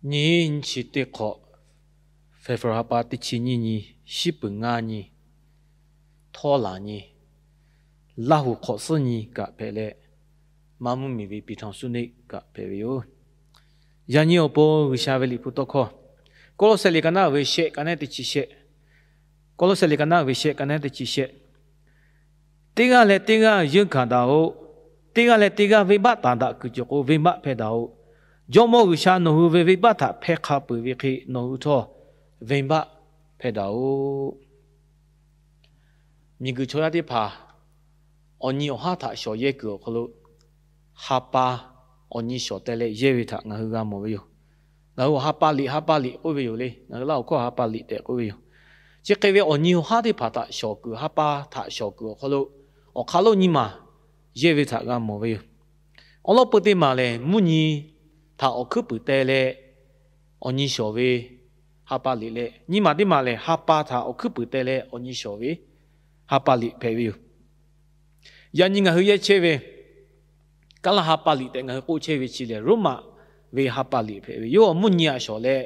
Nyiˇ nyiˇ chi teˇ hk'awꞈ, February ha pa teˇ chi nyiˇ nyi, shiˉ peuˬ ngaˇ nyi, htawˇ laˬ nyi, Laˇ huˍ hk'awꞈ suhˉ nyi kaꞈ hpehꞈ leh, Maˇ mvuhˇ miˬ ve ပြည်ထောင်စုနေ့ kaꞈ hpehꞈ ve yoˬ. Yaꞈ nyi awˬ pon G'uiˬsha ve liꞈ hpu tawˇ hkawˇ, Kawˇlawˇsehꞈ liꞈ ka naˆ ve shehˆ, ka naˆ teˇ chi shehˆ, Kawˇlawˇsehꞈ liꞈ ka naˆ ve shehˆ, ka naˆ teˇ chi shehˆ. Teˇ g'aˇ leh teˇ g'aˇ yeunˇ hkanˍ daꞈ-oꞈ. Teˇ g'aˇ leh teˇ g'aˇ venˇbaˆ taˍ daꞈ kuiˬ cawˬ k'o, venˇbaˆ hpehˇ daꞈ-oꞈ. Jawˇmawˇ G'uiˬsha nawˬ hui ve venˇbaˆ htaꞈ hpehˇ hk'a peuˬ ve hk'e, nawˬ hui htawˇ venˇbaˆ hpehˇ daꞈ-oꞈ. Miˬguiˬ chaw yaˇ teˇ hpaˍ awˬ nyi awˬ haˉ htaꞈ shawˍ yehˇ kuiˬ awˬ hk'aw lo, ha pa awˬ nyi shawˍ teh leh yehˇ ve htaꞈ ngaˬ hui g'a mawˬ ve yoˬ. Ngaˬ hui awˬ ha pa liꞈ, ha pa liꞈ k'oˆ ve yoˬ le. Ngaˬ hui Laˇ huˍ hkawˇ ha pa liꞈ tehꞈ k'oˆ ve yoˬ. Chi hk'e ve awˬ nyi awˬ haˉ teˇ hpaˍ htaꞈ shawˍ kuiˬ, ha pa htaꞈ shawˍ kuiˬ awˬ hk'aw lo, awˬ hk'aˇ lonˉ nyiˇ maˬ yehˇ ve htaꞈ g'a mawˬ ve yoˬ. Awˬ lawn peu teˇ maˬ lehˬ, mvuhˇ nyi htaꞈ awˬ hkuiˉ puiˍ teh leh awˬ nyi shawˍ ve ha pa liꞈ leh, nyiˇ maˬ teˇ maˬ lehˬ, ha pa htaꞈ awˬ hkuiˉ puiˍ teh leh awˬ nyi shawˍ ve ha pa liꞈ hpehꞈ ve yoˬ. Yaꞈ nyi ngaˬ hui yehˇ chehˇ ve Kaˉlaˇ ha pa liꞈ tehꞈ ngaˬ hui k'oˆ chehˇ ve chi lehˬ, Roˉmaꞈ ve ha pa liꞈ hpehꞈ ve yoˬ. Mvuhˇ nyi htaꞈ shawˍ leh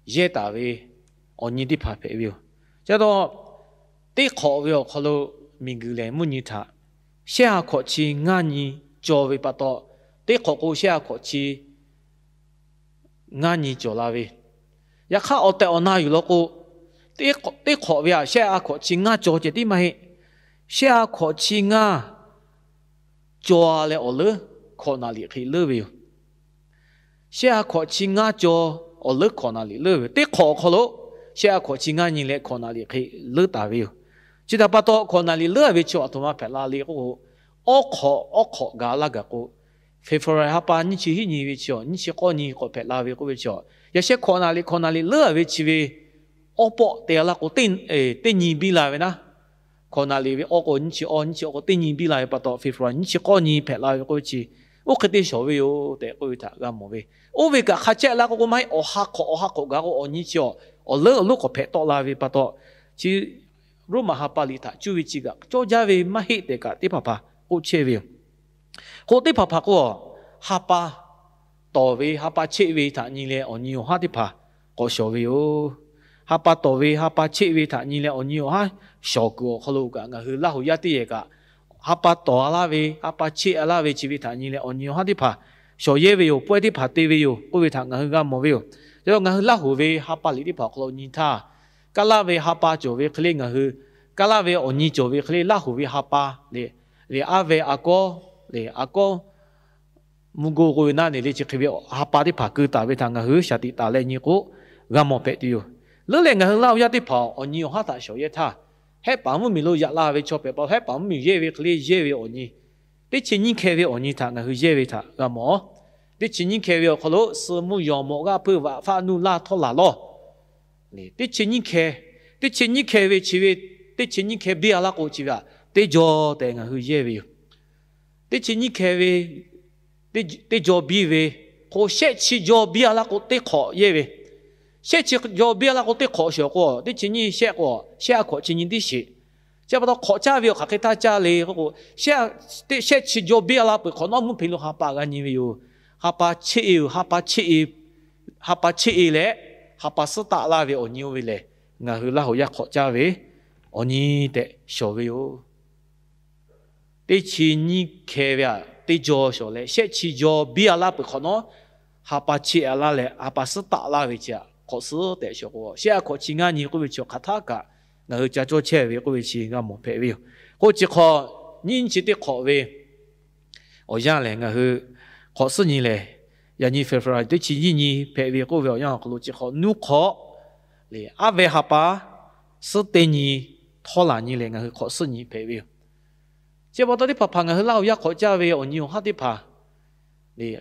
yehˇ taˍ ve awˬ nyi teˇ hpaˍ hpehꞈ ve yoˬ. Chi pa taw, teˇ hk'awꞈ ve awˬ hk'aw lo miˬguiˬ lehˬ, mvuhˇ nyi htaꞈ shehˆ ha hkawꞈ chi ngaˇ nyi cawˬ ve pa taw, teˇ hk'awꞈ k'o shehˆ ha hkawꞈ chi ngaˇ nyi cawˬ la ve. Yaꞈ hk'aˇ, awˬ tehˬ awˬ na yuˬ law k'o, teˇ hk'awꞈ ve htaꞈ shehˆ ha hkawꞈ chi ngaˇ cawˬ ceh tiˉ maˇ heˆ. Shehˆ ha hkawꞈ chi ngaˇ cawˬ leh awˬ leuˉ hkawꞈ naˍ liꞈ hk'e leuˉ ve yoˬ. Shehˆ ha hkawꞈ chi ngaˇ cawˬ, awˬ leuˉ hkawꞈ naˍ liꞈ leuˉ ve. Teˇ hk'awꞈ awˬ hk'aw lo shehˆ ha hkawꞈ chi ngaˇ nyi leh hkawꞈ naˍ liꞈ hk'e leuˉ taˍ ve yoˬ. Chi htaꞈ pa taw, hkawꞈ naˍ liꞈ leuˉ ve chi aˬ htoꞈ ma hpehꞈ la le k'oˆ k'o, awˉ hk'awꞈ awˉ hk'awꞈ gaˬ laˇ gaˬ k'o, February ha pa nyiˇ chi hiˉ nyi ve chi, nyiˇ chi k'awˇ nyi k'awꞈ hpehꞈ la ve k'oˆ ve chi, yaꞈ sheh hkawꞈ naˍ liꞈ, hkawꞈ naˍ liꞈ leuˉ ve chi ve awˉ pawˆ te laˇ k'o, teˇ nyi biˇ la ve naˉ. Hkawꞈ naˍ liꞈ ve awˉ k'o nyiˇ chi awˇ, nyiˇ chi awˇ k'o teˇ nyi biˇ la ve pa taw, February nyiˇ chi k'awˇ nyi hpehꞈ la ve k'oˆ ve chi, oˇ hk'e te shawˍ ve yoˬ tehꞈ k'oˆ ve htaꞈ g'a mawˬ ve. Oˇ ve kaꞈ hk'a chehˇ laˇ k'o k'o maˇ heˆ, awˬ ha hk'awꞈ awˬ ha hk'awꞈ gaˬ k'o awˬ nyi chi awˬ leuˉ awˬ lonˉ k'awꞈ hpehꞈ tawˆ la ve pa taw, chi Roˉmaꞈ ha pa liꞈ htaꞈ cuˇ ve chi kaꞈ cawˇ jaˇ ve maˇ heˆ tehꞈ kaꞈ teˇ hpaˍ hpaˍ k'oˆ chehˇ ve yoˬ. K'o teˇ hpaˍ hpaˍ k'o, ha pa tawˍ ve, ha pa cheˆ ve htaꞈ nyi leh awˬ nyi awˬ haˉ teˇ hpaˍ k'awꞈ shawˍ ve yoˬ. Ha pa tawˍ ve, ha pa cheˆ ve htaꞈ nyi leh awˬ nyi awˬ haˉ shawˍ kuiˬ awˬ hk'aw lo kaꞈ, ngaˬ hui Laˇ huˍ yaˇ teˇ yehˬ kaꞈ, ha pa tawˍ a laˇ ve, ha pa cheˆ a laˇ ve chi ve htaꞈ nyi leh awˬ nyi awˬ haˉ teˇ hpaˍ shawˍ yehˇ ve yoˬ. Pawehˇ teˇ hpaˍ te ve yoˬ k'oˆ ve htaꞈ ngaˬ hui g'a mawˬ ve yoˬ. Chi pa taw ngaˬ hui Laˇ huˍ ve ha pa liꞈ teˇ hpaˍ awˬ hk'aw lo nyi htaˇ, Kaˉlaˇ ve ha pa cawˬ ve hk'e le ngaˬ hui, Kaˉlaˇ ve awˬ nyi cawˬ ve hk'e le Laˇ huˍ ve ha pa lehˬ, aˉ ve a kawˉ lehˬ, a kawˉ mvuhˇ goˇ k'oˆ ve naˉ ne le, chi hk'e ve ha pa teˇ hpaˍ keu taˍ ve htaꞈ ngaˬ hui shaˍ tiꞈ taˍ leh nyi k'o, g'a mawˬ hpehꞈ tuˬ yoˬ. Leuˉ leh ngaˬ hui Laˇ huˍ yaˇ teˇ hpaˍ awˬ nyi awˬ haˉ htaꞈ shawˍ yehˇ htaˇ, Hehˆ paˍ mvuhˇmiˬ lo yaꞈ la ve chaw hpehꞈ pa, Hehˆ paˍ mvuhˇmiˬ yehˇ ve hk'e le yehˇ ve awˬ nyi, teˇ chi nyiˇ hkeh ve awˬ nyi htaꞈ ngaˬ hui yehˇ ve htaꞈ g'a mawˬ. Teˇ chi nyiˇ hkeh ve awˬ hk'aw lo, suh mvuhˇ yawˬ mawꞈ g'aˇ hpeuˇ vaꞈ faˆ nuˇ laˇ htawˇ laˬ lawˇ. Teˇ chi nyiˇ hkeh, teˇ chi nyiˇ hkeh ve chi ve, teˇ chi nyiˇ hkeh biˇ a laˇ k'o chi ve aꞈ, teˇ jaw tehꞈ ngaˬ hui yehˇ ve yoˬ. Teˇ chi nyiˇ hkeh ve, teˇ jaw biˇ ve, k'o shehˆ chi jaw biˇ a laˇ k'o teˇ hk'awꞈ yehˇ ve, shehˆ chi jaw biˇ a laˇ k'o teˇ hk'awꞈ shawˍ k'o, teˇ chi nyiˇ shehˆ k'o, shehˆ a hk'awꞈ chi nyi tiˉ sheˍ. Chi pa taw hk'awꞈ caˇ ve awˬ hk'aˬ hk'e htaˇ caˇ le k'o, shehˆ chi jaw biˇ a laˇ peuˬ hk'awꞈ nawˉ mvuhˇ hpeꞈ lo ha pa g'a nyi ve yoˬ. Ha pa cheˆ e yoˬ, ha pa cheˆ e, ha pa cheˆ e leh, ha pa suhˉ taˆ laˇ ve awˬ nyi oˇ ve lehˬ, ngaˬ hui Laˇ huˍ yaˇ hk'awꞈ caˇ ve awˬ nyi tehꞈ shawˍ ve yoˬ. Teˇ chi nyiˇ hkeh ve aꞈ, teˇ jaw shawˍ leh shehˆ chi jaw biˇ a laˇ peuˬ hk'awꞈ nawˉ, ha pa cheˆ a laˇ leh ha pa suhˉ taˆ laˇ ve chi aꞈ hk'awꞈ suhˉ tehꞈ shawˍ k'o, shehˆ a hk'awꞈ chi ngaˇ nyi k'oˆ ve chi hk'aˬ htaˇ kaꞈ ngaˬ hui ca cawˇ chehˇ ve k'oˆ ve chi g'a mawˬ hpehꞈ ve yoˬ. K'o chi hk'awꞈ nyiˇ chi teˇ hk'awꞈ ve awˬ yanˇ lehˬ, ngaˬ hui hk'awꞈ suhˉ nyi lehˬ, yaꞈ nyi February teˇ chi nyiˇ nyi hpehꞈ ve k'oˆ ve awˬ yanˇ awˬ hk'aw lo chi hk'awꞈ nuˇ hk'awꞈ lehˬ, aˉ ve ha pa suhˉ teˇ nyi htawˇ laˬ nyi lehˬ, ngaˬ hui hk'awꞈ suhˉ nyi hpehꞈ ve yoˬ. Chi pa taw teˇ hpaˍ hpaˍ ngaˬ hui Laˇ huˍ yaˇ hk'awꞈ caˇ ve awˬ nyi awˬ haˉ teˇ hpaˍ,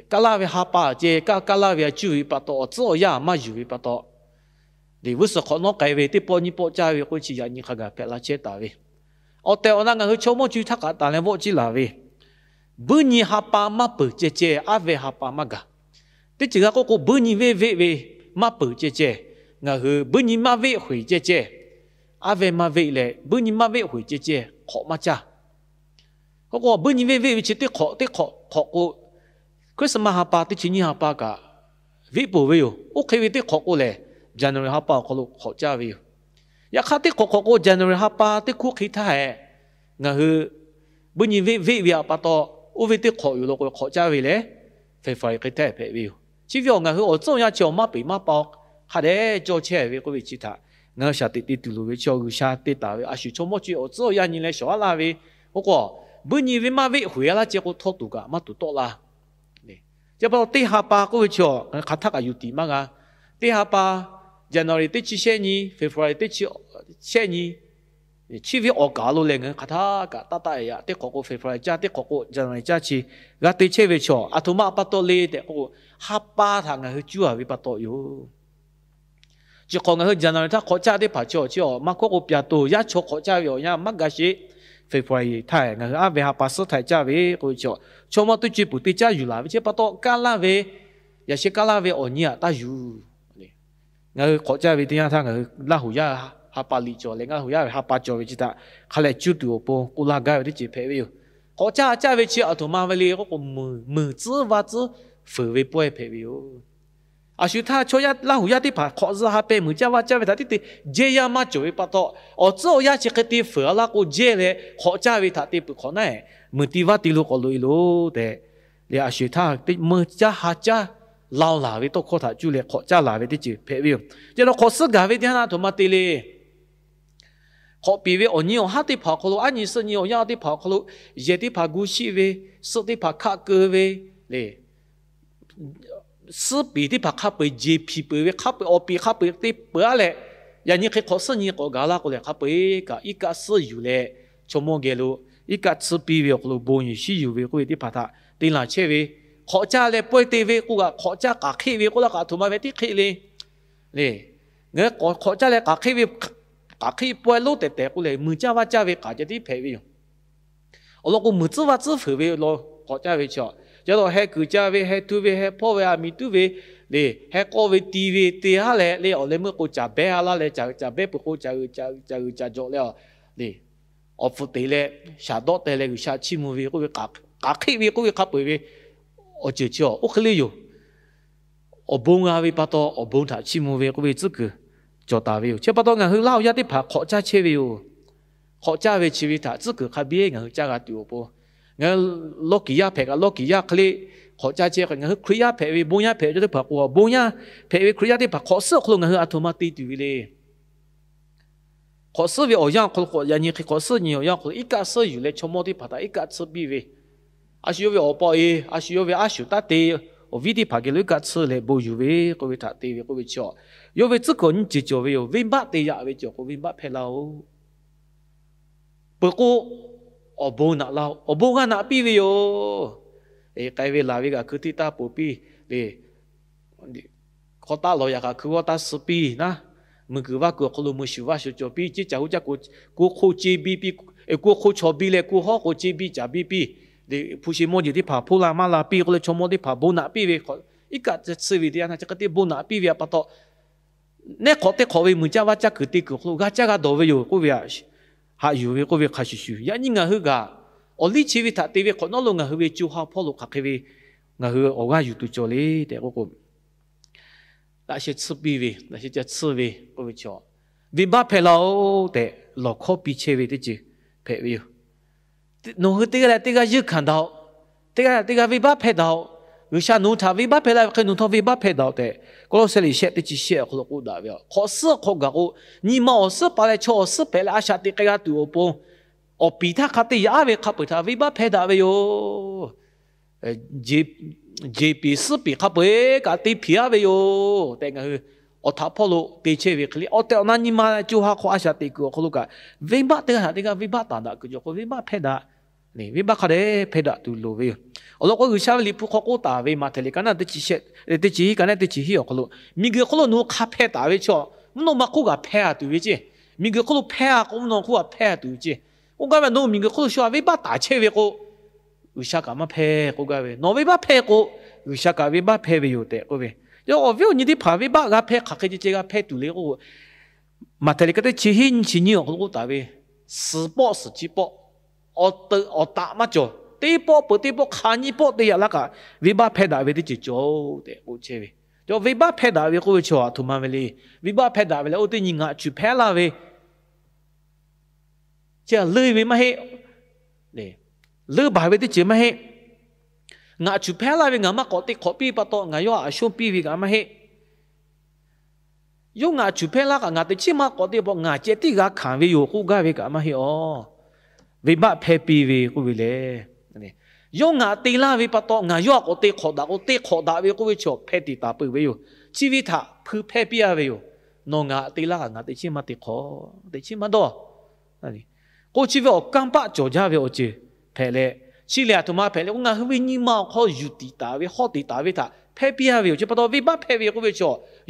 Kaˉlaˇ ve ha pa ceh, Kaˉlaˇ ve a cuˇ ve pa taw, awˬ tcuhˉ awˬ yanˇ maˇ yuˬ ve pa taw, vuiˇ suhˍ hk'awꞈ nawˉ k'ai ve teˇ pawˆ nyiˇ pawˆ caˇ ve k'oˆ ve chi yaꞈ nyi hk'a gaˬ hpehꞈ la chehˇ taˍ ve. Awˬ tehˬ awˬ na ngaˬ hui chaw mawˇ co e htaˇ k'aꞈ taˍ leh vawˆ ciˇ laˬ ve, buiˇ nyi ha pa maˇ peuˬ ceh ceh aˉ ve ha pa maˇ gaˬ. Teˇ ceuˬ g'a k'oˆ k'o, buiˇ nyi veˆ veˆ ve maˇ peuˬ ceh ceh, ngaˬ hui buiˇ nyi maˇ veˆ hoeˬ ceh ceh, aˉ ve maˇ veˆ leh buiˇ nyi maˇ veˆ hoeˬ ceh ceh hk'awꞈ maˇ caˇ. K'oˆ k'o, buiˇ nyi veˆ veˆ ve chi teˇ hk'awꞈ teˇ hk'awꞈ hk'awꞈ k'o, Christmas ha pa teˇ chi nyiˇ ha pa kaꞈ Veˆ peuˬ ve yoˬ. Oˇ hk'e ve teˇ hk'awꞈ k'o lehˬ, January ha pa awˬ hk'aw lo hk'awꞈ caˇ ve yoˬ. Yaꞈ hk'aˇ teˇ hk'awꞈ hk'awꞈ k'o January ha pa teˇ hkuˇ hk'e htaˇ hehꞈ, ngaˬ hui buiˇ nyi veˆ veˆ ve pa taw, oˇ ve teˇ hk'awꞈ yoˬ law k'o hk'awꞈ caˇ ve lehˬ, February hk'e htaˇ hpehꞈ ve yoˬ. Chi ve awˬ ngaˬ hui awˬ tcuhˉ awˬ yanˇ chi awˬ maˇ peˍ maˇ pa hk'a dehꞈ cawˇ chehˇ ve k'oˆ ve chi htaꞈ ngaˬ hui shaˍ teꞈ te tuˬ loˍ ve chi awˬ G'uiˬsha te taˍ ve a shu chaw mawˇ chi awˬ tcuhˉ awˬ yanˇ nyi leh shawˍ haˉ laˇ ve, oˇ k'o, buiˇ nyi ve maˇ veˆ hoꞈ a laˇ ceh k'o htawˇ tuˬ kaꞈ maˇ tuˬ tawˆ la. Chi pa taw teˇ ha pa k'oˆ ve chi ngaˬ hui hk'aˬ htaˇ kaꞈ yuˬ tiˍ maˇ g'a. Teˇ ha pa, January teˇ chi shehˆ nyi, February teˇ chi shehˆ nyi, chi ve awˬ kaˍ lo lehˬ ngaˬ hui hk'aˬ htaˇ kaꞈ taˇ taˆ e yaꞈ. Teˇ hk'awꞈ k'o February caˇ, teˇ hk'awꞈ k'o January caˇ chi g'a te chehˇ ve chaw, aˬ htoꞈ ma pa taw le tehꞈ k'o, ha pa htaꞈ ngaˬ hui cuˇ a ve pa taw yoˬ. Chi hk'awꞈ ngaˬ hui January htaˇ hk'awꞈ caˇ teˇ hpaˍ chi awˬ chi awˬ maˇ hkawˇ k'o, Pyaˍ toˍ yaˇ chaw hk'awꞈ caˇ ve awˬ yanˇ maˇ ga sheˍ. February htaˇ ngaˬ hui aˉ ve ha pa suhˉ htaˇ caˇ ve k'oˆ ve chi, chaw mawˇ teˇ co e puˬ te caˇ yuˬ laˬ ve chi pa taw kaˇ laˇ ve, yaꞈ sheh kaˇ laˇ ve awˬ nyi aꞈ taˇ yuˬ. Ngaˬ hui hk'awꞈ caˇ ve teˇ yanˇ htaˇ ngaˬ hui Laˇ huˍ yaˇ ha pa liꞈ cawˬ leh Laˇ huˍ yaˇ ve ha pa cawˬ ve chi htaꞈ hk'a lehˬ cuˇ tuˬ awˬ pon k'oˆ laˇ gaˇ ve teˇ ceuˬ hpehꞈ ve yoˬ. Hk'awꞈ caˇ caˇ ve chi aˬ htoꞈ ma ve le k'oˆ k'o, meuˍ tcuhˉ vaˇ tcuhˉ fuiˍ ve pawehˇ hpehꞈ ve yoˬ. A shu htaˇ chaw yaˇ Laˇ huˍ yaˇ teˇ hpaˍ hk'awꞈ zuhˆ ha peh meuˍ caˇ vaˇ caˇ ve htaꞈ tiˉ te jehˇ yaˇ maˇ cawˬ ve pa taw, awˬ tcuhˉ awˬ yanˇ chi hk'e te fuiˍ a laˇ k'o jehˇ leh hk'awꞈ caˇ ve htaꞈ te peuˬ hk'awꞈ naˉ, meuˍ ti vaˇ ti lo k'awꞈ loꞈ e loˬ tehꞈ, a shu htaˇ meuˍ caˇ ha caˇ laˇ laˬ ve tawˇ hkawˇ htaꞈ cuˇ leh hk'awꞈ caˇ laˬ ve teˇ ceuˬ hpehꞈ ve yoˬ. Chi htaꞈ hk'awꞈ suhˉ gaˬ ve teˇ yanˇ htaˇ aˬ htoꞈ ma te le. Hk'awꞈ piˍ ve awˬ nyi awˬ haˉ teˇ hpaˍ awˬ hk'aw lo, aˉ nyi suhˆ nyi awˬ yanˇ teˇ hpaˍ awˬ hk'aw lo, yehˬ teˇ hpaˍ gu shiˆ ve, suhˆ teˇ hpaˍ hkaˆ keu ve le, suhˉ piˍ teˇ hpaˍ hk'a peu eˬ jeˬ hpiˍ peuˬ ve, hk'a peu eˬ awˬ piˍ hk'a peu eˬ te peuˬ a leh, yaꞈ nyi hk'e hk'awꞈ suhˉ nyi k'awꞈ gaˬ laˇ k'o lehˬ, hk'a peu eˬ kaꞈ iˉ kaˆ suhˉ yuˬ leh, chaw mawˇ geh lo iˉ kaˆ tsuhˇ piˇ ve awˬ hk'aw lo bon yuˬ shiˉ yuˬ ve k'oˆ ve teˇ hpaˍ htaꞈ te laˬ chehˇ ve, hk'awꞈ caˇ leh pawehˇ te ve k'oˆ kaꞈ hk'awꞈ caˇ k'aˬ hk'eˆ ve k'oˆ laˇ kaꞈ aˬ htoꞈ ma ve teˇ hk'eˆ le. Le, ngaˬ hui hk'awꞈ caˇ leh k'aˬ hk'eˆ ve, k'aˬ hk'eˆ pawehˇ lonˉ tehˬ tehˬ k'o lehˬ, meuˍ caˇ vaˇ caˇ ve k'aˬ ceh tiˉ hpehꞈ ve yoˬ. Awˬ lawn k'o, meuˍ tcuhˉ vaˇ tcuhˉ fuiˍ ve law hk'awꞈ caˇ ve chi, yaꞈ taw heh kuiˬ ca ve, heh tu ve, heh hpawˇ ve, aˬ miˍ tuˉ ve, le, heh k'awˇ ve ti ve te haˉ leh le, awˬ leh meuˇ k'o caˍ behˇ a laˇ leh, caˍ behˇ peuˬ k'o caˍ uiˍ caˍ jawꞈ leh, le, awˬ hpfuhˍ teꞈ leh shaˍ dawˆ teh leh G'uiˬsha chiˇ mvuh ve k'oˆ ve, k'aˬ hk'eˆ ve k'oˆ ve hk'a peu eˬ ve awˬ ceuˬ chi oˇ hk'e le yoˬ. Awˬ bon g'a ve pa taw awˬ bon htaꞈ chiˇ mvuh ve k'oˆ ve tcuhˉ kuiˬ cawˬ taˍ ve yoˬ. Chi pa taw ngaˬ hui Laˇ huˍ yaˇ teˇ hpaˍ hk'awꞈ caˇ chehˇ ve yoˬ. Hk'awꞈ caˇ ve chi ve htaꞈ tcuhˉ kuiˬ hk'a biˇ ngaˬ hui caˇ g'a tuˬ awˬ pon, ngaˬ hui lawˇ kiˍ yaˇ hpehꞈ kaꞈ lawˇ kiˍ yaˇ hk'e le hk'awꞈ caˇ chehˇ hk'e, ngaˬ hui Hkriꞈ yaˇ hpehꞈ ve bon yaˇ hpehꞈ ve chaw teˇ hpaˍ k'o, bon yaˇ hpehꞈ ve Hkriꞈ yaˇ teˇ hpaˍ hk'awꞈ suhˉ awˬ hk'aw lo ngaˬ hui aˬ htoꞈ ma te tuˬ ve le. Hk'awꞈ suhˉ ve awˬ yanˇ awˬ hk'aw lo k'o, yaꞈ nyi hk'e hk'awꞈ suhˉ nyi awˬ yanˇ awˬ hk'aw lo iˉ kaˆ suhˉ yuˬ leh chaw mawˇ teˇ hpaˍ htaꞈ iˉ kaˆ tsuhˇ piˇ ve, a shu yawˇ ve awˬ pa e, a shu yawˇ ve aˉ shuˍ taˇ te awˬ viˉ teˇ hpaˍ geh lo iˉ kaˆ tsuhˇ leh bon yuˬ ve k'oˆ ve htaꞈ te ve k'oˆ ve chi, yawˇ ve tcuhˉ kuiˬ awˬ nyi ceuˬ cawˬ ve yoˬ. Venˇbaˆ te yaꞈ ve cawˬ k'o, venˇbaˆ hpehˇ laˇ-oˬ. Peuˬ k'o, awˬ bon naꞈ laˇ-oˬ. Awˬ bon g'a naꞈ piˇ ve yoˬ. K'ai ve laˬ ve kaꞈ hkui teˇ taˇ poˬ piˇ le. Hk'aw taˆ lawˬ yaꞈ kaꞈ hkui g'awˇ taˇ suh piˇ naˉ, mui kuiˬ vaˇ kuiˬ awˬ hk'aw lo mui shuˍ vaˇ shuˍ cawˬ piˇ, ceˇ caˬ hu caˇ k'o, ko hk'oˆ ce biˇ piˇ, ko hk'oˆ chaw biˇ leh ko hawˉ k'o ce biˇ caˍ biˇ piˇ, hpu shi mawˇ jeˬ teˇ hpaˍ hpoˇ la maˇ la piˇ k'oˆ leh chaw mawˇ teˇ hpaˍ bon naꞈ piˇ ve, iˉ kaˆ tsuhˇ ve teˇ yanˇ htaˇ chi hk'e te bon naꞈ piˇ ve pa taw, neˉ hk'awꞈ teˇ hk'awꞈ ve mui caˇ vaˇ caˇ kuiˬ te kuiˬ awˬ hk'aw lo g'a caˇ g'a dawˬ ve yoˬ k'oˆ ve, haꞈ yuˬ ve k'oˆ ve hk'a shuˍ shuˍ, yaꞈ nyi ngaˬ hui kaꞈ awˬ liˇ chi ve htaꞈ te ve hk'awꞈ nawˉ lo ngaˬ hui ve co ha hpawˇ lo hk'aˬ hk'e ve ngaˬ hui awˬ g'aˇ yuˬ tuˬ cawˬ le tehꞈ k'oˆ k'o, laꞈ sheh tsuhˇ piˇ ve, laꞈ sheh ca tsuhˇ ve k'oˆ ve chi, venˇbaˆ hpehˇ laˇ-oˬ tehꞈ lawˬ hkawˇ piˇ chehˇ ve teˇ ceuˬ hpehꞈ ve yoˬ. Nawˬ hui teˇ g'aˇ leh teˇ g'aˇ yeunˇ hkanˍ daꞈ-oꞈ. Teˇ g'aˇ leh teˇ g'aˇ venˇbaˆ hpehˇ daꞈ-oꞈ. G'uiˬsha nawˬ hui htaꞈ venˇbaˆ hpehˇ laˇ ve hk'e nawˬ htawˇ venˇbaˆ hpehˇ daꞈ-oꞈ tehꞈ, Kawˇlawˇsehˇ liꞈ shehˆ teˇ chi shehˆ awˬ hk'aw lo k'oˆ daꞈ ve yoˬ. Hk'awꞈ suhˉ hk'aw gaˬ k'o, nyi ma awˬ suhˉ paˍ leh chaw awˬ suhˉ hpehꞈ leh a shaꞈ teꞈ k'ai g'a tuˬ awˬ pon, awˬ piˍ htaˇ hk'a te yaꞈ ve hk'a peu-eˬ htaꞈ venˇbaˆ hpehˇ daꞈ ve yoˬ. Jeˬ piˍ suhˉ piˍ hk'a peu-eˬ kaꞈ te hpiˍ-aˉ ve yoˬ tehꞈ, ngaˬ hui awˬ htaꞈ hpawˇ lo te chehˇ ve hk'e le, awˬ tehˬ awˬ na nyi ma co ha hk'aw a shaꞈ teꞈ kuiˬ awˬ hk'aw lo kaꞈ, venˇbaˆ teˇ g'aˇ htaꞈ teˇ g'aˇ venˇbaˆ taˍ daꞈ kuiˬ cawˬ k'o, venˇbaˆ hpehˇ daꞈ, venˇbaˆ hk'a dehꞈ hpehˇ daꞈ tuˬ loˍ ve yoˬ. Awˬ lawn k'o, G'uiˬsha ve liꞈ hpu hk'aw k'oˆ taˍ ve Maꞈhtehˍ liꞈ ka naˆ teˇ chi hiˆ ka naˆ teˇ chi hiˆ awˬ hk'aw lo, miˬguiˬ hk'oˆ lo nawˬ hui hk'a hpehˇ taˍ ve chaw, mvuhˇ naw ma hk'oˆ kaꞈ hpehˇ-a tuˬ ve ceˇ. Miˬguiˬ hk'oˆ lo hpehˇ-a k'o, mvuhˇ naw hk'oˆ kaꞈ hpehˇ-a tuˬ ve ceˇ. K'oˆ gaˇ ve, nawˬ hui miˬguiˬ hk'oˆ lo shu-a venˇbaˆ taˍ chehˇ ve k'o, G'uiˬsha kaꞈ maˇ hpehˇ k'oˆ gaˇ ve, nawˬ venˇbaˆ hpehˇ k'o, G'uiˬsha kaꞈ venˇbaˆ hpehˇ ve yoˬ tehꞈ k'oˆ ve. Yawˇ awˬ viˉ awˬ nyi teˇ hpaˍ venˇbaˆ g'a hpehˇ hk'aˬ hk'e ceh ceh g'a hpehˇ tuˬ le k'o, Maꞈhtehˍ liꞈ ka teˇ chi hiˆ nyiˇ chi nyiˇ awˬ hk'aw lo k'oˆ taˍ ve, suhˍ pawˆ suhˍ chi pawˆ, awˬ teuꞈ awˬ taꞈ maˇ cawˬ. Teˇ pawˆ peuˬ teˇ pawˆ hk'a nyiˇ pawˆ te yaꞈ laˇ kaꞈ, venˇbaˆ hpehˇ daꞈ ve teˇ ceuˬ cawˬ-oˬ tehꞈ k'oˆ chehˇ ve. Cawˬ venˇbaˆ hpehˇ daꞈ ve k'oˆ ve chi aˬ htoꞈ ma ve le. Venˇbaˆ hpehˇ daꞈ ve leh oˇ teˇ nyi ngaˬ cuˬ hpehˇ laˇ ve, chi leuˇ ve maˇ heˆ. Leuˇ baˬ ve teˇ ceuˬ maˇ heˆ. Ngaˬ cuˬ hpehˇ laˇ ve ngaˬ maˇ k'awꞈ te hk'awꞈ piˇ pa taw ngaˬ yawˇ htaꞈ shonˇ piˇ ve kaꞈ maˇ heˆ. Yawˇ ngaˬ cuˬ hpehˇ laˇ kaꞈ ngaˬ teꞈ chiˉ maˇ k'awꞈ te pa taw ngaˬ ceh tiˉ g'a hkanˍ ve yoˬ k'oˆ gaˇ ve kaꞈ maˇ heˆ aˬ. Venˇbaˆ hpehˇ piˇ ve k'oˆ ve lehˬ, yawˇ ngaˬ te laˇ ve pa taw ngaˬ yawˇ htaꞈ k'awꞈ te hk'awꞈ daꞈ k'o, te hk'awꞈ daꞈ ve k'oˆ ve chi awˬ hpehˇ tiˍ taˍ peuˬ ve yoˬ. Chi ve htaꞈ hpui hpehˇ piˇ a ve yoˬ. Nawˬ ngaˬ te laˇ kaꞈ ngaˬ teꞈ chiˉ maˇ te hk'awꞈ, teꞈ chiˉ maˇ dawˇ k'o, chi ve awˬ kanˇ paˆ cawˬ jaˇ ve awˬ ceuˬ hpehꞈ leh, chi lehˬ aˬ htoꞈ ma hpehꞈ le k'o, ngaˬ hui ve nyi ma awˬ hk'aw yuˬ tiˍ taˍ ve, hawˇ tiˍ taˍ ve htaꞈ hpehˇ piˇ a ve yoˬ. Chi pa taw venˇbaˆ hpehˇ ve k'oˆ ve chi,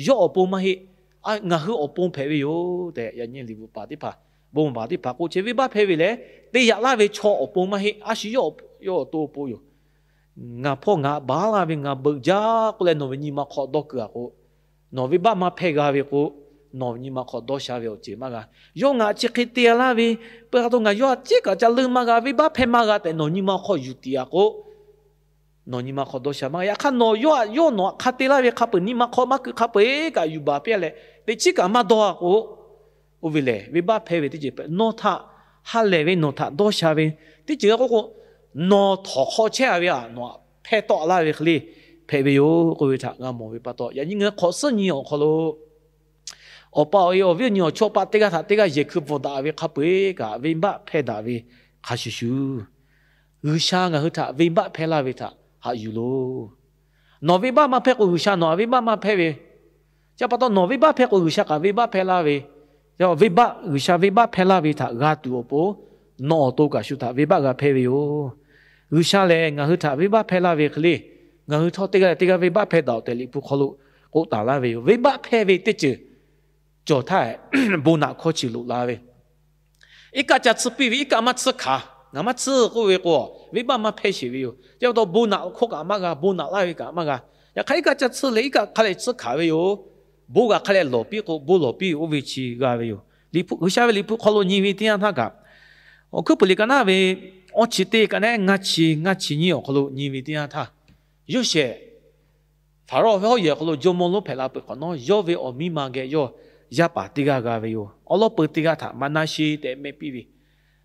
yawˇ awˬ pon maˇ heˆ. Ngaˬ hui awˬ pon hpehꞈ ve yoˬ tehꞈ yaꞈ nyi liꞈ bvuhꞈ paˍ teˇ hpaˍ, bon paˍ teˇ hpaˍ k'oˆ, chi venˇbaˆ hpehˇ ve lehˬ, te yaꞈ laˇ ve chaw awˬ pon maˇ heˆ. A shu yawˇ awˬ to awˬ pon yoˬ. Ngaˬ hpawˇ ngaˬ baˬ laˇ ve ngaˬ beuꞈ jaˇ k'oˆ leh nawˬ ve nyi ma hk'aw dawˇ keu a k'o, nawˬ venˇbaˆ maˇ hpehˇ g'a ve k'o, nawˬ ve nyi ma hk'aw dawˇ sha ve awˬ ceuˬ maˇ g'a. Yawˇ ngaˬ chi hk'e te laˇ ve, peuˬ hk'aˬ hk'e nawˬ ngaˬ yawˇ htaꞈ ciˉ kaꞈ ca leuˇ maˇ g'a, venˇbaˆ hpehˇ maˇ g'a tehꞈ nawˬ nyi ma hk'aw yuˬ tiˍ a k'o, nawˬ nyi ma hk'aw dawˇ sha maˇ g'a. Yaꞈ hk'aˇ nawˬ yawˇ htaꞈ, yawˇ nawˬ htaꞈ hk'a te laˇ ve hk'a peuˬ nyi ma hk'aw maˇ keu hk'a peu-eˬ kaꞈ yuˬ baˬ piˇ a leh, teꞈ chiˉ kaꞈ maˇ dawˇ a k'o, oˇ ve lehˬ venˇbaˆ hpehˇ ve teˇ ceuˬ hpehꞈ. Nawˬ htaꞈ ha lehˬ ve, nawˬ htaꞈ dawˇ sha ve teˇ ceuˬ k'oˆ k'o, nawˬ htawnˍ hk'aw chehˇ a ve htaꞈ nawˬ htaꞈ hpehˇ tawˆ laˇ ve hk'e le hpehꞈ ve yoˬ k'oˆ ve htaꞈ g'a mawˬ ve pa taw, yaꞈ nyi ngaˬ hui hk'awꞈ suhˉ nyi awˬ hk'aw lo awˬ pa awˬ e awˬ viˉ awˬ nyi awˬ chawˇ paˆ teˇ g'aˇ htaꞈ teˇ g'aˇ yehˬ hkui bvuhꞈ daꞈ ve hk'a peu-eˬ kaꞈ, venˇbaˆ hpehˇ daꞈ ve hk'a shuˍ shuˍ, G'uiˬsha ngaˬ hui htaꞈ venˇbaˆ hpehˇ laˇ ve htaꞈ haꞈ yuˬ loˬ. Nawˬ venˇbaˆ maˇ hpehˇ k'o, G'uiˬsha nawˬ htaꞈ venˇbaˆ maˇ hpehˇ ve. Chi pa taw nawˬ venˇbaˆ hpehˇ k'o, G'uiˬsha kaꞈ venˇbaˆ hpehˇ laˇ ve. Venˇbaˆ, G'uiˬsha venˇbaˆ hpehˇ laˇ ve htaꞈ g'a tuˬ awˬ pon, nawˬ awˬ to kaꞈ shu htaꞈ venˇbaˆ g'a hpehˇ ve yoˬ. G'uiˬsha lehˬ ngaˬ hui htaꞈ venˇbaˆ hpehˇ laˇ ve hk'e le, ngaˬ hui htawˇ teˇ g'aˇ leh teˇ g'aˇ venˇbaˆ hpehˇ daꞈ-oˬ tehꞈ Liꞈ hpu hk'aw lo k'oˆ taˍ laˇ ve yoˬ. Venˇbaˆ hpehˇ ve teˇ ceuˬ cawˬ htaˇ, bon naꞈ hkawˇ chi loꞈ la ve, iˉ kaˆ ca tsuhˇ piˇ ve, iˉ kaˆ maˇ tsuhˇ hkanˍ, ngaˬ maˇ tsuhˇ k'oˆ ve k'o, venˇbaˆ maˇ hpehˇ sheˍ ve yoˬ. Chi pa taw bon naꞈ hkawˇ kaꞈ maˇ g'a, bon naꞈ laˇ ve kaꞈ maˇ g'a. Yaꞈ hk'aˇ iˉ kaˆ ca tsuhˇ leh iˉ kaˆ hk'a leh tsuhˇ hkanˍ ve yoˬ. Bon g'a hk'a leh lawˬ piˇ k'o, bon lawˬ piˇ ve oˇ ve chi g'a ve yoˬ. Liꞈ hpu, G'uiˬsha ve Liꞈ hpu hk'aw lo nyi ve teˇ yanˇ htaˇ kaꞈ, Awˬ hkuiˉ puiˍ liꞈ ka naˉ ve awˇ chi teˇ ka naˉ ngaˇ chi, ngaˇ chi nyiˇ awˬ hk'aw lo nyi ve teˇ yanˇ htaˇ, Yoˇsehꞈ Hpaˍrawˇ ve hawˉ yehˬ awˬ hk'aw lo jawˇmawˇ lonˉ hpehꞈ la peuˬ hk'awꞈ nawˉ, yawˇ ve awˬ miˇ ma geh yawˇ yaˇ paˍ teˇ g'aˇ g'a ve yoˬ. Awˬ lawn peuˬ teˇ g'aˇ htaꞈ Maˍnaˍsheˍ tehꞈ meh piˇ ve,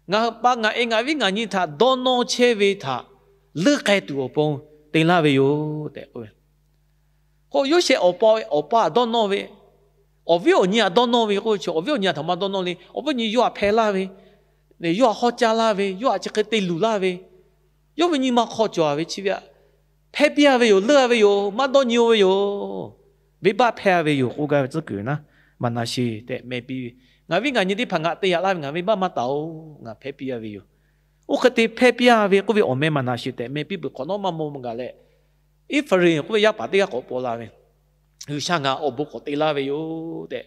ngaˬ hui pa ngaˬ e ngaˬ viˉ ngaˬ nyi htaꞈ dawˇ nawˇ chehˇ ve htaꞈ leuˉ k'ai tuˬ awˬ pon te laˇ ve yoˬ tehꞈ k'oˆ ve. K'o Yoˇsehꞈ awˬ pa, awˬ pa htaꞈ dawˇ nawˇ ve, awˬ viˉ awˬ nyi htaꞈ dawˇ nawˇ ve k'oˆ ve chi, awˬ viˉ awˬ nyi htaꞈ htaꞈ maˇ dawˇ nawˇ le. Awˬ viˉ awˬ nyi yawˇ htaꞈ hpeh laˇ ve, yawˇ htaꞈ hawˉ caˇ laˇ ve, yawˇ htaꞈ chi hk'e te luˬ laˇ ve, yawˇ ve nyi ma hk'aw cawˬ ve chi ve htaꞈ hpehˇ piˇ a ve yoˬ, leuˉ a ve yoˬ, maˇ dawˇ nyi-o ve yoˬ. Venˇbaˆ hpehˇ a ve yoˬ k'oˆ gaˇ ve tcuhˉ kuiˬ naˉ, Maˍnaˍsheˍ tehꞈ meh piˇ ve, ngaˬ viˉ ngaˬ nyi teˇ hpaˍ ngaˬ te yaꞈ laˇ ve ngaˬ venˇbaˆ maˇ taˍ-oˬ, ngaˬ hpehˇ piˇ a ve yoˬ. Oˇ hk'e te hpehˇ piˇ a ve k'oˆ ve awˬ meh Maˍnaˍsheˍ tehꞈ meh piˇ peuˬ hk'awꞈ nawˉ maˇ maw maˇ gaˬ leh, Eˇfraˍrinˍ k'oˆ ve yaˇ paˍ teˇ g'aˇ k'awꞈ paw la ve, G'uiˬsha ngaˬ awˬ bon k'awꞈ te laˇ ve yoˬ tehꞈ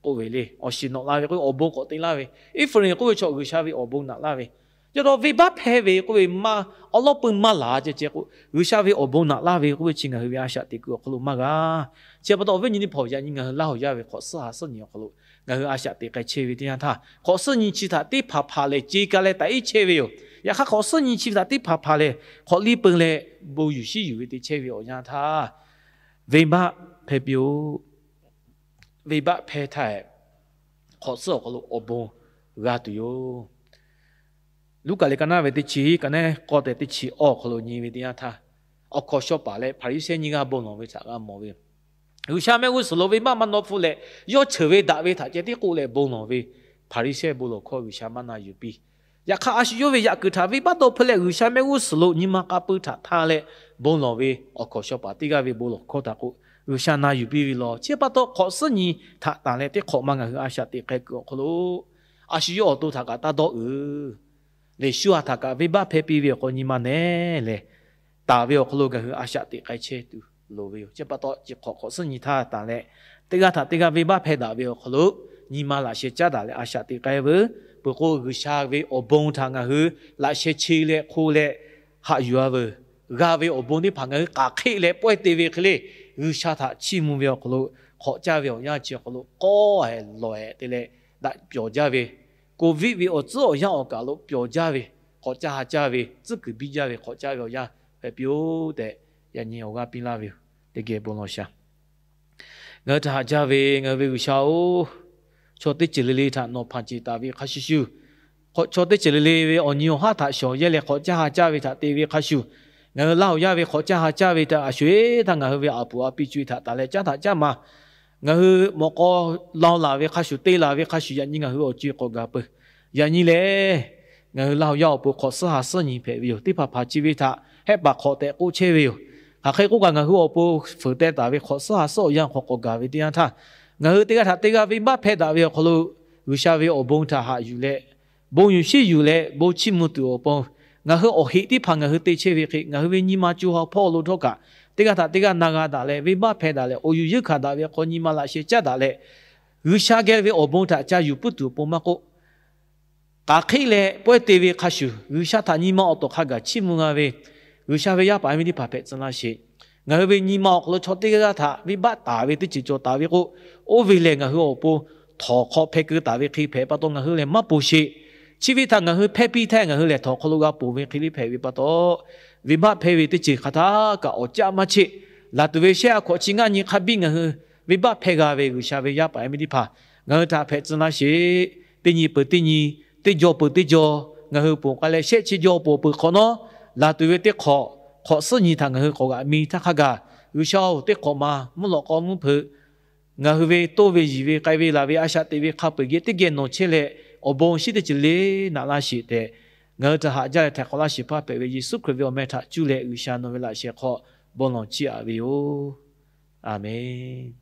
k'oˆ ve le. Awˬ shiˍ nawꞈ la ve k'oˆ ve awˬ bon k'awꞈ te laˇ ve, Eˇfraˍrinˍ k'oˆ ve chaw G'uiˬsha ve awˬ bon naꞈ laˇ ve, yaꞈ taw venˇbaˆ hpehˇ ve k'oˆ ve maˇ awˉ lawˉ peuˇ maˇ laˬ ceh ceh k'o, G'uiˬsha ve awˬ bon naꞈ laˇ ve k'oˆ ve chi ngaˬ hui ve a shaꞈ teꞈ kuiˬ awˬ hk'aw lo maˇ g'a. Chi pa taw awˬ viˉ nyi teˇ hpaˍ-oˬ, yaꞈ nyi ngaˬ hui Laˇ huˍ yaˇ ve hk'awꞈ suhˉ ha suhˉ nyi awˬ hk'aw lo ngaˬ hui a shaꞈ teꞈ k'ai chehˇ ve teˇ yanˇ htaˇ, hk'awꞈ suhˉ nyi chi htaꞈ teˇ hpaˍ hpaˍ lehˬ ce ka leh taꞈ iˉ chehˇ ve yoˬ. Yaꞈ hk'aˇ hk'awꞈ suhˉ nyi chi ve htaꞈ teˇ hpaˍ hpaˍ lehˬ hk'awꞈ liˇ peu leh bon yuˬ shiˉ yuˬ ve te chehˇ ve awˬ yanˇ htaˇ, venˇbaˆ hpehˇ piˇ-oˆ. Venˇbaˆ hpehˇ htaˇ, hk'awꞈ suhˉ awˬ hk'aw lo awˬ bon g'a tuˬ yoˬ. Luˉkaꞈ liꞈ ka naˉ ve teˇ chi ka naˉ k'awˇ tehꞈ teˇ chi awˇ awˬ hk'aw lo nyi ve teˇ yanˇ htaˇ, awˬ hkawnˍ shaw paˍ leh Hpaˍriˍsehˇ nyiˇ g'aˇ bon lawˬ ve htaꞈ g'a mawˬ ve yoˬ. G'uiˬsha mehˆ g'uˇ suhˍ lo venˇbaˆ maˇ dawˇ hpfuhˆ leh, yawˇ cheuˬ ve daꞈ ve htaꞈ ceh tiˉ k'oˆ leh bon lawˬ ve Hpaˍriˍsehˇ bon lawˬ hkawˇ G'uiˬsha maˇ na yuˬ piˇ. Yaꞈ hk'aˇ a shu yawˇ ve yaꞈ kuiˬ htaꞈ venˇbaˆ dawˇ hpfuhˆ leh G'uiˬsha mehˆ g'uˇ suhˍ lo nyi ma k'a pui htaꞈ htaˇ leh bon lawˬ ve awˬ hkawnˍ shaw paˍ teˇ g'aˇ ve bon lawˬ hkawˇ htaꞈ k'o, G'uiˬsha na yuˬ piˇ ve law. Chi pa taw hk'awꞈ suhˉ nyi htaꞈ tanˬ leh teˇ hk'awꞈ ma ngaˬ hui a shaꞈ teꞈ k'ai kuiˬ awˬ hk'aw lo, a shu yawˇ awˬ to htaꞈ kaꞈ taˇ dawˇ uiˍ leh, shu aˬ htaꞈ kaꞈ venˇbaˆ hpehˇ piˇ ve awˬ hk'aw nyi ma nehˉ lehˬ, taˍ ve awˬ hk'aw lo ngaˬ hui a shaꞈ teꞈ k'ai chehˇ tuˬ loˍ ve yoˬ. Chi pa taw chi hk'awꞈ hk'awꞈ suhˉ nyi htaˇ tanˬ leh, teˇ g'aˇ htaꞈ teˇ g'aˇ venˇbaˆ hpehˇ daꞈ ve awˬ hk'aw lo nyi ma laꞈ sheh caˉ daꞈ leh a shaꞈ teꞈ k'ai veuˬ. Peuˬ k'o G'uiˬsha ve awˬ bon htaꞈ ngaˬ hui laꞈ sheh che leh hk'o leh haꞈ yuˬ a veuˬ. G'a ve awˬ bon teˇ hpaˍ ngaˬ hui k'aˬ hk'e leh pawehˇ te ve hk'e le, G'uiˬsha htaꞈ chiˇ mvuh ve awˬ hk'aw lo, hk'awꞈ caˇ ve awˬ yanˇ chi awˬ hk'aw lo k'awˇ hehˍ lawˬ hehˍ te leh daꞈ pyawˬ jaˇ ve, Covid ve awˬ tcuhˉ awˬ yanˇ awˬ kaˬ lo pyawˬ jaˇ ve, k'awꞈ caˇ ha caˇ ve, tcuhˉ kuiˬ biˇ jaˇ ve, k'awꞈ caˇ ve awˬ yanˇ hpehꞈ piˇ-oˆ tehꞈ, yaꞈ nyi awˬ g'aˇ piˇ laˇ ve yoˬ. Teˇ geh bon lawˬ shaˍ. Ngaˬ hui htaꞈ haꞈ jaˇ ve ngaˬ hui ve G'uiˬsha-oˬ, chaw teˇ ceuˬ le le htaꞈ nawˬ hpanˍ ceˬ taˍ ve hk'a shuˍ shuˍ, chaw teˇ ceuˬ le le ve awˬ nyi awˬ haˉ htaꞈ shawˍ yehˇ leh hk'awꞈ caˇ ha caˇ ve htaꞈ te ve hk'a shuˍ, ngaˬ hui Laˇ huˍ yaˇ ve hk'awꞈ caˇ ha caˇ ve htaꞈ a shuˍ eˬ htaˇ ngaˬ hui ve aˍ puˍ a pi co-e htaꞈ taˍ leh caˉ htaꞈ caˉ ma, ngaˬ hui mawꞈ k'aw la laˬ ve hk'a shuˍ te laˬ ve hk'a shuˍ yaꞈ nyi ngaˬ hui awˬ co-e k'awꞈ gaˬ peuˬ. Yaꞈ nyi lehˬ, ngaˬ hui Laˇ huˍ yaˇ awˬ pon hk'awꞈ suhˉ ha suhˉ nyi hpehꞈ ve yoˬ. Teˇ hpaˍ hpaˍ chi ve htaꞈ hehˆ paˍ hk'awꞈ tehꞈ k'oˆ chehˇ ve yoˬ. Hk'aˬ hk'e k'oˆ kaꞈ ngaˬ hui awˬ pon fuiˍ teh taˍ ve hk'awꞈ suhˉ ha suhˉ awˬ yanˇ hk'aw k'awꞈ gaˬ ve teˇ yanˇ htaˇ, ngaˬ hui teˇ g'aˇ htaꞈ teˇ g'aˇ venˇbaˆ hpehˇ daꞈ ve awˬ hk'aw lo G'uiˬsha ve awˬ bon htaꞈ haꞈ yuˬ leh, bon yuˬ shiˉ yuˬ leh bon chiˇ mvuh tuˬ awˬ pon, ngaˬ hui awˬ heꞈ teˇ hpaˍ ngaˬ hui te chehˇ ve hk'e ngaˬ hui ve nyi ma co ha hpawˇ lo htawˇ kaꞈ, teˇ g'aˇ htaꞈ teˇ g'aˇ na g'a daꞈ leh venˇbaˆ hpehˇ daꞈ leh awˬ yuˬ yeunˇ hkanˍ daꞈ ve hk'aw nyi ma laꞈ sheh caˉ daꞈ leh, G'uiˬsha geh ve awˬ bon htaꞈ ca yuˬ puiˉ tuˬ awˬ pon maˇ k'oˆ, k'aˬ hk'e leh pawehˇ te ve hk'a shuˍ G'uiˬsha htaꞈ nyi ma awˬ tawˍ hk'a gaˬ chiˇ mvuh g'a ve G'uiˬsha ve yaˇ paˍ yaˇ miˇ teˇ hpaˍ hpehꞈ tcuh laˇ sheˍ. Ngaˬ hui ve nyi ma awˬ hk'aw lo chaw teˇ g'aˇ g'aˇ htaꞈ venˇbaˆ taˍ ve teˇ ceuˬ cawˬ taˍ ve k'o, oˇ ve lehˬ ngaˬ hui awˬ pon htawnˍ hk'aw hpeh keu taˍ ve hk'e hpehꞈ pa taw ngaˬ hui lehˬ maˇ ponˬ sheˍ. Chi ve htaꞈ ngaˬ hui hpehˇ piˇ htaˇ ngaˬ hui lehˬ htawnˍ hk'aw lo g'a ponˬ ve hk'e le hpehꞈ ve pa taw, venˇbaˆ hpehˇ ve teˇ ceuˬ hk'aˬ htaˇ kaꞈ awˬ caˆ maˇ cheˆ. Laˬ tuˬ ve shehˆ a hkawꞈ chi ngaˇ nyi hk'a biˇ ngaˬ hui venˇbaˆ hpehˇ g'a ve G'uiˬsha ve yaˇ paˍ yaˇ miˇ teˇ hpaˍ ngaˬ hui htaꞈ hpehꞈ tcuh laˇ sheˍ. Teˇ nyi peuˬ teˇ nyi, teˇ jaw peuˬ teˇ jaw, ngaˬ hui ponˬ k'ai leh shehˆ chi jaw ponˬ peuˬ hk'awꞈ nawˉ, laˬ tuˬ ve teˇ hk'awꞈ hk'awꞈ suhˉ nyi htaꞈ ngaˬ hui k'awꞈ g'aꞈ mi htaˇ hk'a gaˬ, G'uiˬsha-oˬ, teˇ hk'awꞈ ma mvuhˇ lawꞈ k'aw mvuhˇ hpeuꞈ ngaˬ hui ve toˇ ve yiˬ ve k'ai ve laˬ ve a shaꞈ teꞈ ve hk'a peu-eˬ geh teˇ geh nawˬ chehˇ leh, awˬ bon shinˉ teˇ ceuˬ le naꞈ laˇ sheˍ tehꞈ, ngaˬ hui htaꞈ haꞈ jaˇ leh htaiˍ hk'awꞈ laˇ sheˍ hpaˇ hpehꞈ ve Yeˍsuˆ Hkriꞈ ve awˬ meh htaꞈ cuˇ leh G'uiˬsha nawˬ ve laꞈ sheh hk'aw bon lawˬ chiˇ aꞈ ve yoˬ. Aˬmenˍ.